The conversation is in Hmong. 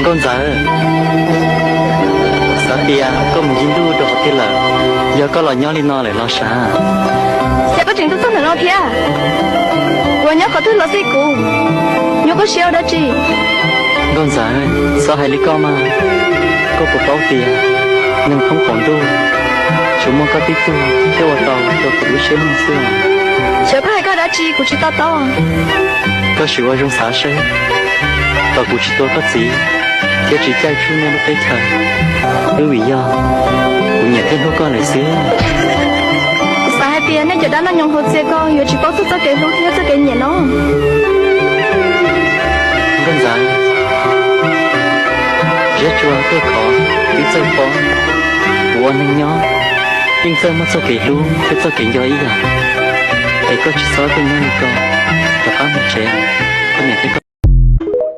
Nkauj Ntxawm, xav tias koj mus yig ntuj rau qhov twg lawm, yog koj los nyob li no lawm los sav? Cas koj tseem tuaj txog ntawm no thiab? Kuv nyob qhov twg los xij kuv, nyuaj koj siab ua dab tsi? Nkauj Ntxawm, txhob hais li koj mas, koj puas paub tias neeg thoob qaum ntuj tsuas muaj koj tib tug thiaj ua tau rau kuv lub siab mloog xwb. Xyov koj hais koj dab tsi kuv tsis to taub. Koj sim ua zoo xav seb, thaum kuv tsis tua koj txiv thiab tsis caij tsuj nej lub teb chaws, twb vim yog kuv nyiam thiab hlub koj lawm xwb. Kuv xav hais tias nej cov dab noj nyoos hauv txias ko yuav tsis paub txog txoj kev hlub thiab txoj kev nyiam no. Nkauj Ntxawm, Ziab Tsua tuaj khov twb txawj paub, kuv ua neeg nyob yeej txawj muaj txoj kev hlub thiab txoj kev nco ib yam. Es koj tsis txhob tuaj nyob li ko, rov qab mus tsev, koj niam thiab